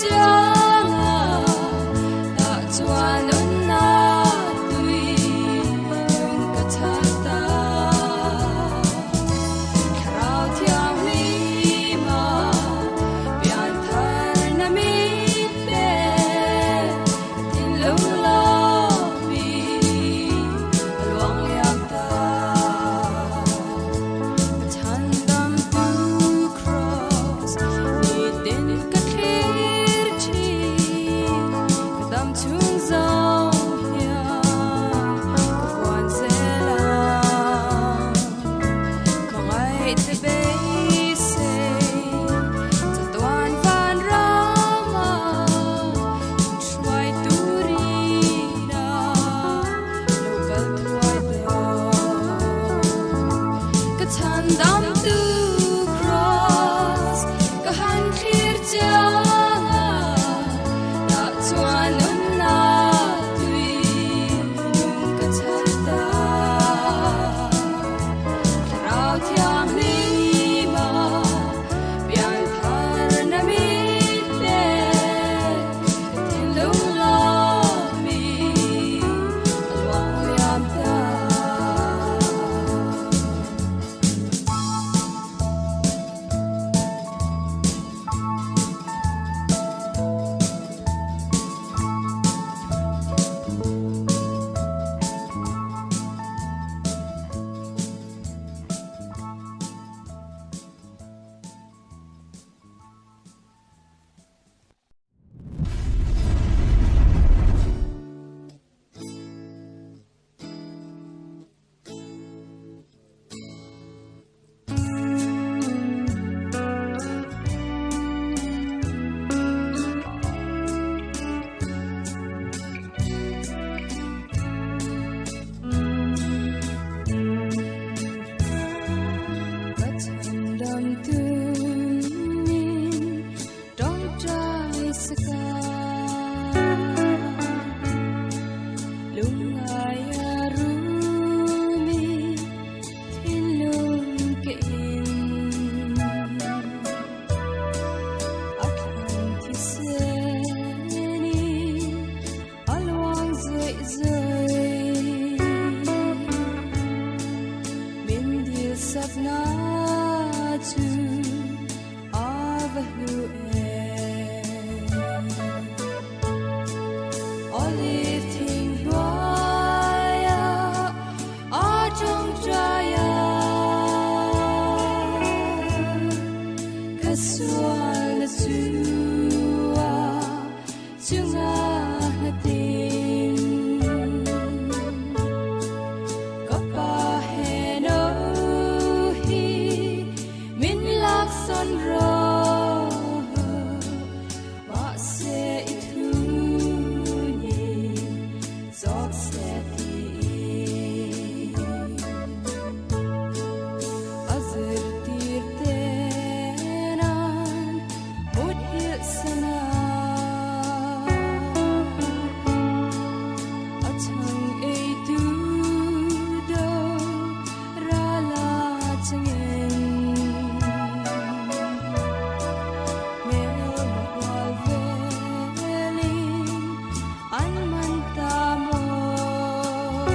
chiang a, tah chuan nunna tui nung ka chhar ta. Thlarau Thianghlima piantharna min pe, thinlung lawmi a luang liam ta. Ka chhandamtu Kraws nitin ka thlir thin, ka dam chhung zawng hian ka puan zel ang. Hmangaihte beisei chatuan van rama inhruai turina lo kal thuai dawn. Ka chhandamtu Kraws ka han thlir chiang a, tah chuan nunna tui nung ka chhar ta. Thlarau Thianghlima piantharna min pe, ka thinlung lawmi a luang liam ta. Ka chhandamtu min tawngtai saka, lungngaia rumi thinlung ke in. A thlan thisenin a luang zuaih zuaih, min dil sakna chu a va hlu em. Olive thing hnuaia a tawngtai a, ka sualna chu a chunga hnatin. Ka pa heno hi min laksawn rawh, mahse i thu ni zawk se tiin. A zirtir tenan muthilh sana, a chhang ei tu do rala changin. Hmel mahual velin an man ta maw,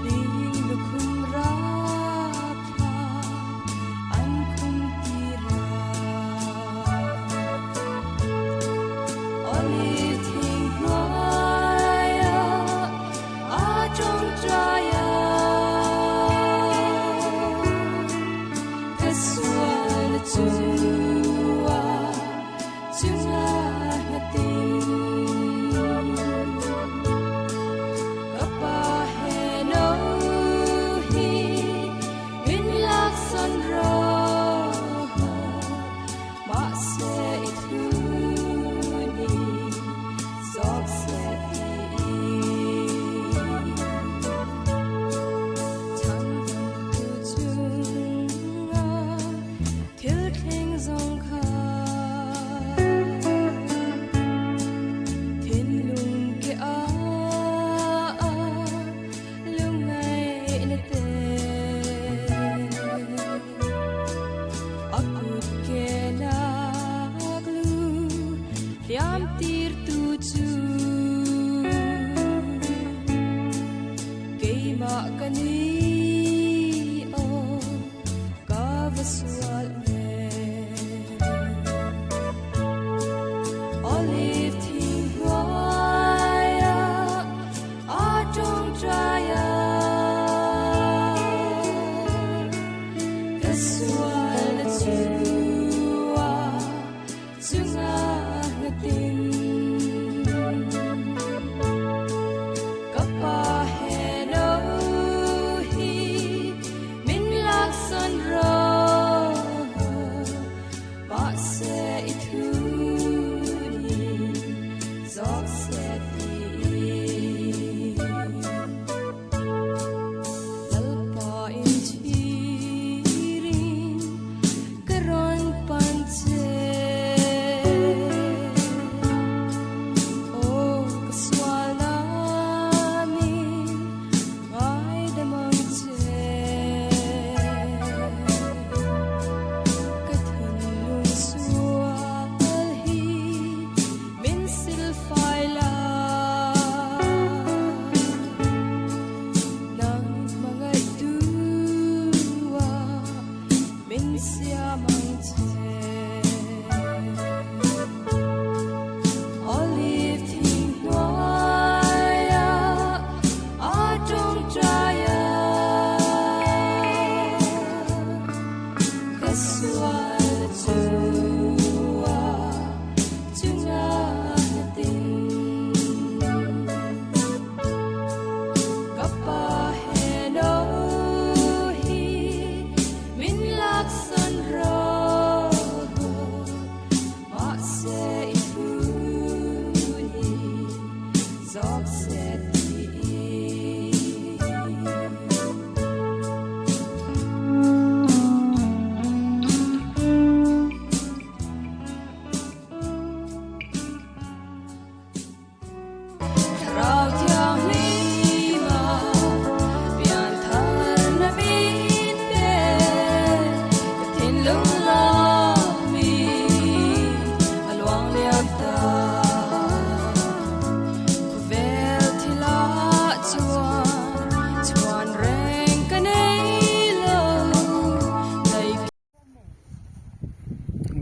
hling lukhum rap thla an khum tira. Olive thing hnuaia a tawngtai a, ka sualna chu a chunga hnatin. Ka pa heno hi min laksawn rawh, mahse i thu ni zawk se tiin. Chhandamtu chunga thil thleng zawng kha, thinlung ke a lungngaihna te, a kut ke la.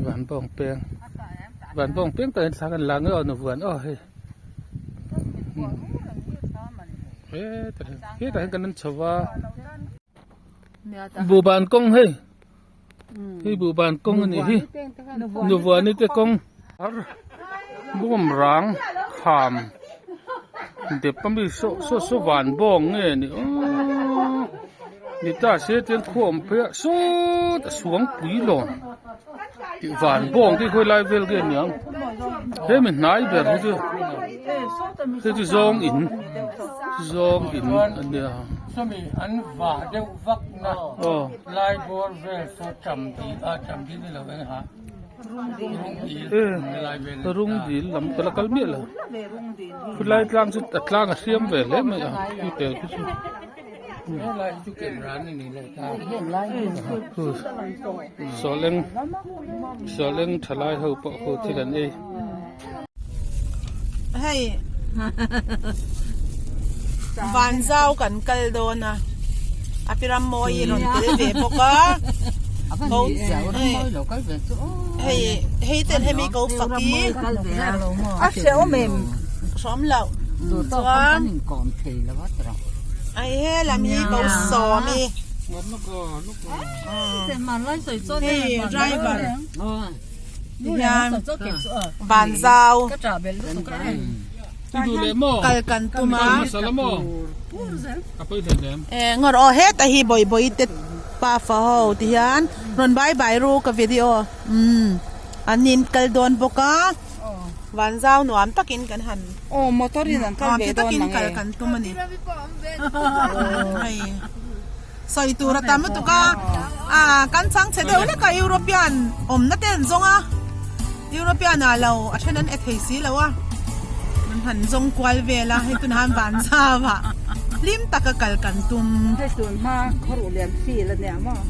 Van bawng peng van bawng peng tah hian thla kan la nge aw nuvuan aw hei hetah hian hetah hian kan en chho va buhban kawng hei hei buhban kawng a nih hi nuvuani te kawng bawm rang kham dep ami saw saw saw van bawng nge ni aww ni ta se chuan khua awm phei a sawtah suangpui lawm tih van bawng te hi khawi lai vel nge niang hemi hnai ber hi chu hei chu zawng in zawng in a nia. Sawmi an vah deuh vak na lai bawr vel saw tam dil a tam dil ni lo eng ha. Rung dil lam ka la kal miah lo khulai tlang chu a tlang a hriam ve hle mai a khi tel khi chu sawleng sawleng thalai ho pawh khu thil an ei. Hei Vanzau kan kal dawn a a pi Rammawi rawn tel ve bawk a hei hei ten hemi ko fak hi a hrehawm em hrehawm loh chuan ai he lam hi ko sawm i hei driver. Tihian Vanzau kal kan tum a eh ngawr aw heta hi bawihbawi te pafa ho tihian rawn bye bye ru ka video umm an in kal dawn bawk a Vanzau nuam takin kan han nuam ti takin kal kan tum a ni hei. Sawi tur a tam lutuk a, ah kan chang chhe deuh lek a European awmna te an zawng a, European ah lo a then an e thei si lo a, an han zawng kual vel a, hei tunah hian van zau ah hlim taka kal kan tum. Hei tun hma khawruh lian feel a nia maw?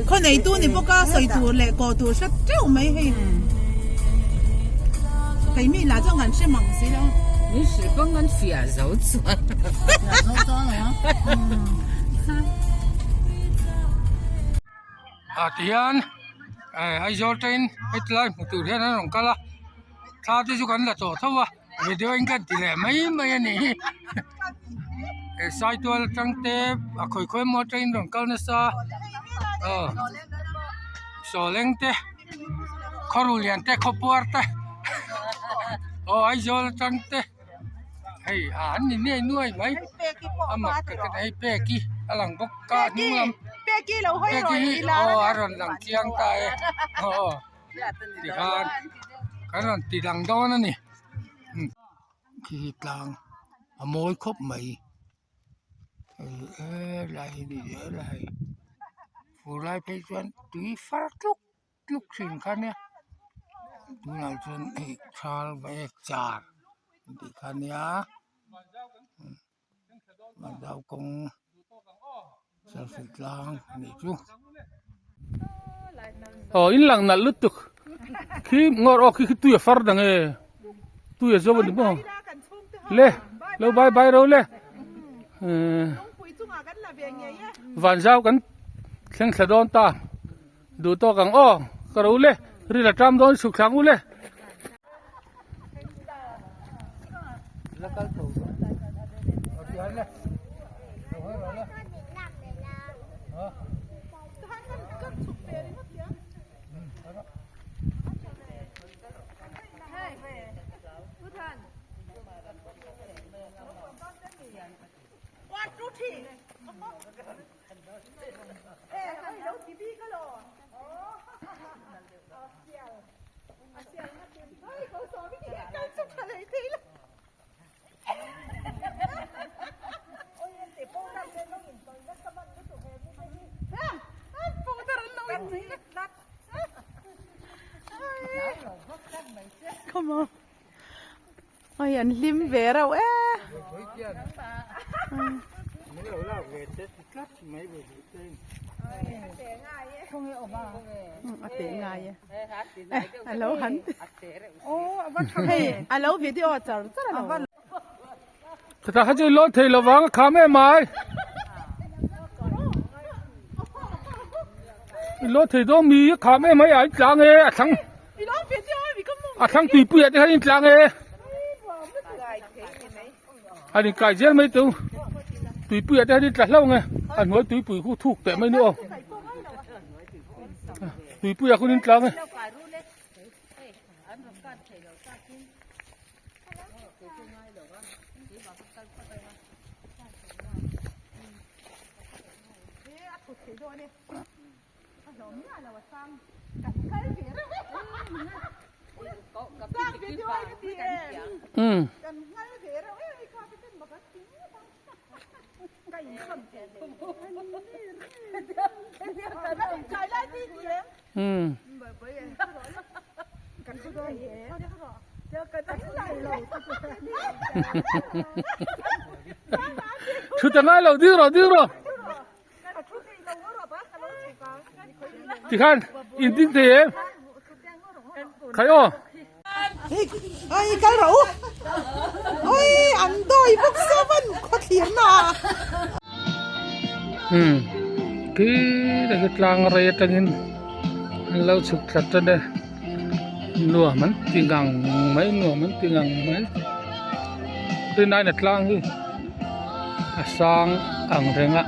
Khaw neitu ni bawk a, sawi tur leh kawh tur hre teuh mai hei. Keimi lah chuan kan hre mang si lo. Min hrilh pawn kan fiah zo chuan. Fiah zo chuan lo a. Ah tihian Aizawl train hetilai hmu tur hian an rawn kal a thla te chu kan la tawh tho a video in kan ti leh mai mai a nih hi saitual atang te a khawi khawi emaw train rawn kal nasa aw sawleng te. Khawru lian te khawpuar te aw Aizawl atang te hei ah an ni nuai nuai mai a mak ka ti hei peki a lang bawk a hnung lam peki hi aw a rawn lang chiang ta e aw tikhan kan rawn ti lang dawn a ni khi hi tlang a mawi khawp mai. Helai hi ni helai fur lai phei chuan tui far tluk tluk thin kha nia tunah chuan hei thal va ek char an tih kha nia Vanzau kawng selfie tlang a nih chu. Aw in lang nalh lutuk khi ngawr aw khi khi tui a far dang e tui a zo a ni maw le lo bye bye ro le vanzau kan thleng thla dawn ta duh tawk ang aw ka ro le ril a ṭam dawn chhuk thla ang u le. Come on. Oi an hlim ve reuh e. A te ngai e. A lo han. Hei a lo video char char a lo. Chutah kha chu i lawn thei lovang a kham em ai. I lo thei dawn mi a kham em mai a in tlang e a thlang a thlang tuipui ah te khan in tlang e a in kai zel mai teu tuipui ah te khan in tla hlauh ang e a hnuai tuipui khu thuk teh mai nu aw tuipui ah khuan in tlang e. Umm. Umm. Thu ta ngai lo ding rawh ding rawh. Tikhan in ding thei em? Khai aw. Ai kal rawh u. Oi an dawi bawk sa van khaw thlir na. Hmm. Khi ta khi tlang rei atangin an lo chhuk thla tan e. Nuam an ti ngang mai nuam an ti ngang mai. Rinai na tlang hi a sang ang reng a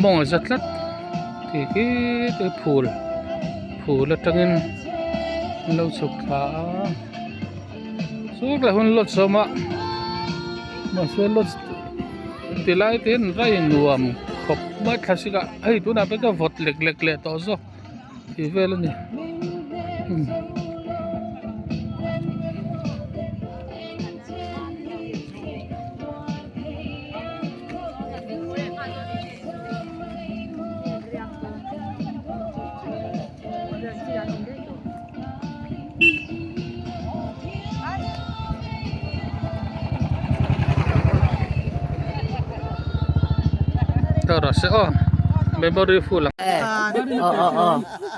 mawng a za tlat tih khi te phul phul atangin an lo chhuk thla a chu tlai hun lawt sawm a mahse lawt ti lai te hian rai nuam khawp mai thlasik ah hei tunah pawh chuan vawt lek lek leh tawh zawk. Tih vel a ni umm. Ta rawh se aw memory full ang.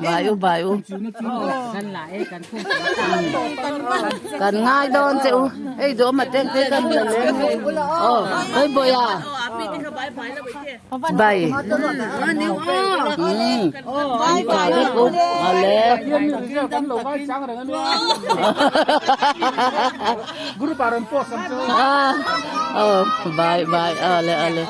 Bai u bai u kan ngai dawn che u hei zawm a teng te kan la leng aw hei bawiha bai umm bai vek u awle bai bai awle awle.